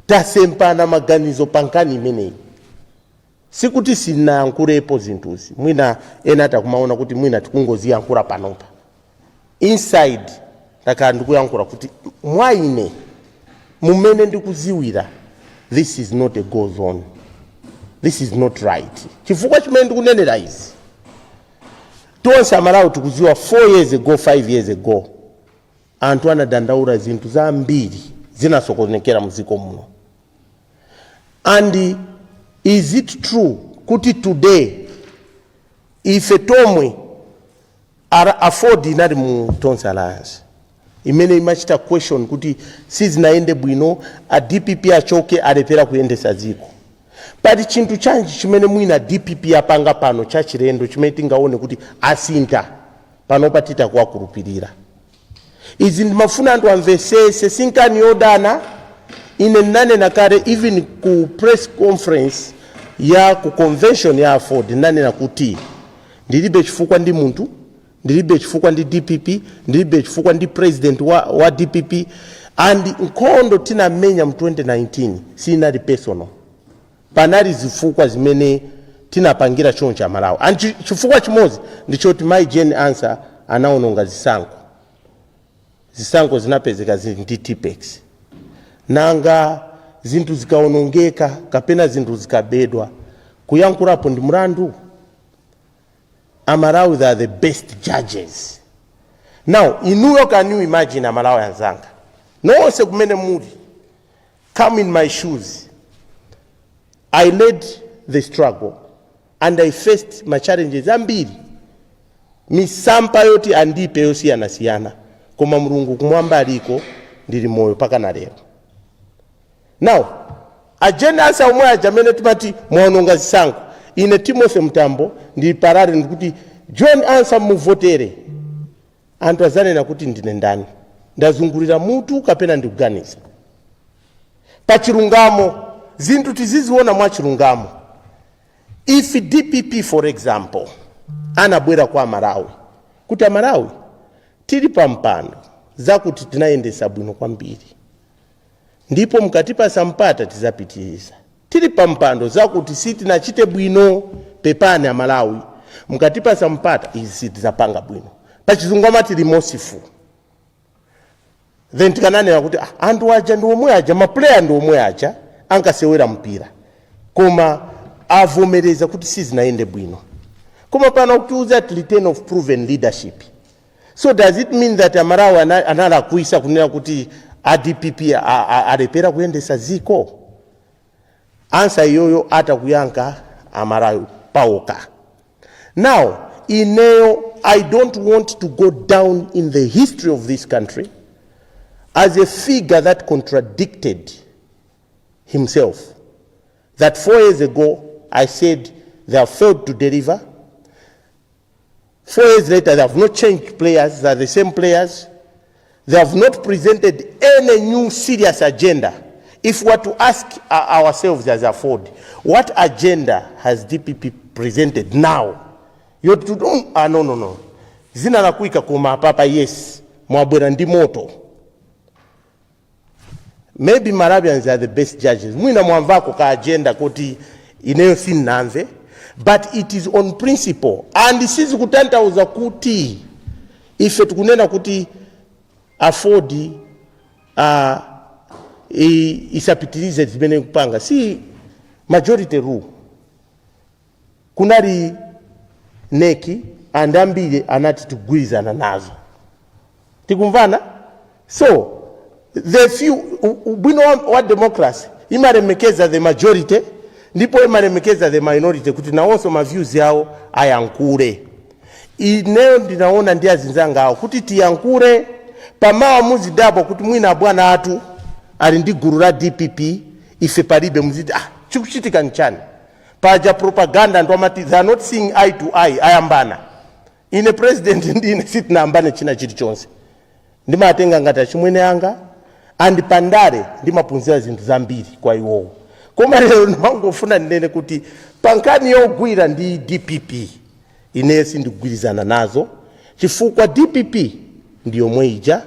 Tasempana maganizo pa nkhani imeneyi. Sikuti sinayankhulepo zinthuzi, mwina ena atakumaona kuti mwina tikungoziyankhula panopa. Inside ndakhala ndikuyankhula kuti mwa ine mumene ndikuziwira, this is not a go zone, this is not right. Chifukwa chimene ndikunenera izi, tonse Amalawi tikuziwa 4 years ago, 5 years ago, anthu anadandaula, zinthu zambiri zinasokonekera mdziko muno. And is it true kuti today ife tomwe AFORD inali mu Tonse Alliance imene imachita question kuti sizinayende bwino, a DPP achoke, alepera kuyendesa dziko? Pali chinthu chanji chimene mwina DPP apanga pano chachilendo chimene tingaone kuti asintha panopa titakuwakhulupirira? Izi ndimafuna anthu amvesese, sinkani yodana. Ine ndinanena kale, even ku press conference ya ku convention ya AFORD, ndinanena kuti ndilibe chifukwa ndi munthu, ndilibe chifukwa ndi DPP, ndilibe chifukwa ndi president wa DPP. And nkhondo tinamenya mu 2019 sinali personal, panali zifukwa zimene tinapangira choncho Amalawi. And chifukwa chimodzi ndichoti Mai Jane Ansah anaononga zisankho. Zisankho zinapezeka zili ndi Tipp-Ex. Nanga zinthu zikaonongeka kapena zinthu zikabedwa, kuyankhulapo ndi mlandu? Amalawi, they are the best judges. Now inuyo, can you imagine, Amalawi anzanga nonse kumene muli, come in my shoes. I led the struggle and I faced ma challenges ambiri, misampha yoti andipe yosiyanasiyana, koma Mulungu kumwamba aliko, ndili moyo paka na lero. Now a Jane Ansah omwe aja amene timati mwaononga zisankho, ine Timothy Mtambo ndili parade ndikuti John Ansah muvotere, anthu azanena kuti ndine ndani? Ndazungulira mutu kapena ndikuganiza pachilungamo? Zinthu tiziziona mwachilungamo. If DPP, for example, anabwera kwa Amalawi kuti, "Amalawi, tili pa mpando, zakuti tinayendesa bwino kwambiri, ndipo mukatipasa mpata tizapitiriza. Tili pa mpando, zakuti sitinachite bwino, pepani Amalawi, mukatipasa mpata izi sitizapanga bwino," pachizungu amati remorseful, then tikananena kuti, "Ah, anthu aja ndi omwe aja, ma player ndi omwe aja ankasewera mpira, koma avomereza kuti sizinayende bwino." Koma pano kutiuza ati return of proven leadership. So does it mean that Amalawi analakwisa kunena kuti a DPP alepera kuyendesa ziko? Answer iyoyo atakuyankha Amalawi paoka. Now ineyo, I don't want to go down in the history of this country as a figure that contradicted himself, that 4 years ago I said they have failed to deliver. 4 years later, they have not changed players, they are the same players. They have not presented any new serious agenda. If we were to ask ourselves as AFORD, what agenda has DPP presented now? You to don't, ah, no. Zina la kuika koma papa, yes, mwabwera ndi moto. Maybe Malawians are the best judges. Mwina mwamvako ka agenda kuti ineyo sinnamve, but it is on principle and sizikutanthauza kuti ife tikunena kuti AFORD isapitirize zimene kupanga. Si majority rule, kunali NEC and ambiri anati tigwirizana nazo. Tikumvana? So the few, ubwino wa democracy imalemekeza the majority ndipo imalemekeza the minority kuti nawonso ma views yawo ayankhule. Ineyo ndinaona ndi azinzanga awo kuti tiyankhule pamawa, muzidabwa kuti mwina abwana athu ali ndi gulu la DPP, ife palibe. Muziti, "Ah, chikuchitika nchani?" Paja propaganda, anthu amati they are not seeing eye to eye, ayambana. Ine president ndine sitinayambane china chilichonse. Ndimatenga ngati achimwene anga and pandale ndimaphunzira zinthu zambiri kwa iwowo. Koma lero ndimangofuna ndinene kuti pankhani yogwira ndi DPP, ineyo sindigwirizana nazo, chifukwa DPP ndi yomwe ija.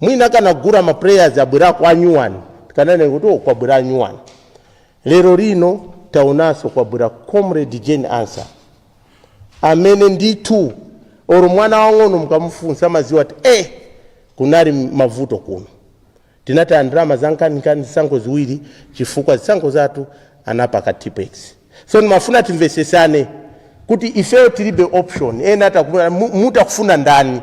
Mwina kanagura ma players abwerako anyuwani, tikanati Kanane kuti, "Oh, kwabwera nyuwani." Lero lino taonanso kwabwera Comrade Jane Ansah, amene ndithu olo mwana wang'ono mukamufunsa amaziwa kuti kunali mavuto kuno. Tinataya ndalama zankanikani, zisankho ziwiri, chifukwa zisankho zathu anapaka Tipp-Ex. So ndimafuna timvesesane kuti ifeyo tilibe option. Ena mutakufuna ndani?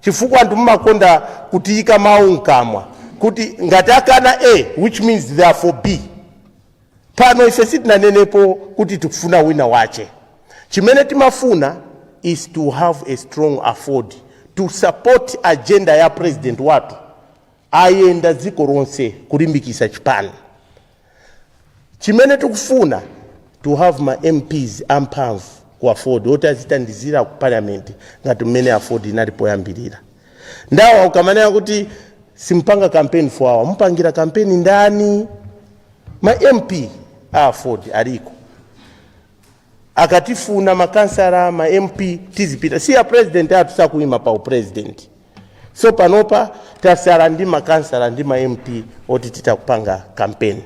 Chifukwa anthu mumakonda kutiyika mawu mkamwa kuti ngati akana A, which means therefore B. Pano ife sitinanenepo kuti tikufuna wina wache. Chimene timafuna is to have a strong AFORD to support agenda ya president wathu. Ayenda dziko lonse kulimbikisa chipani. Chimene tikufuna, to have ma MPs amphamvu ku AFORD oti azitandizira ku parliament ngati mmene AFORD inali poyambirira. Ndawa ukamanena kuti simpanga campaign for awa, mupangira campaign ndani? Ma MP a AFORD aliko. Akatifuna makansala, ma MP, tizipita. Siya president athu sakuyima pa upresident. So panopa tasala ndi makansala ndi ma MP oti titakupanga campaign.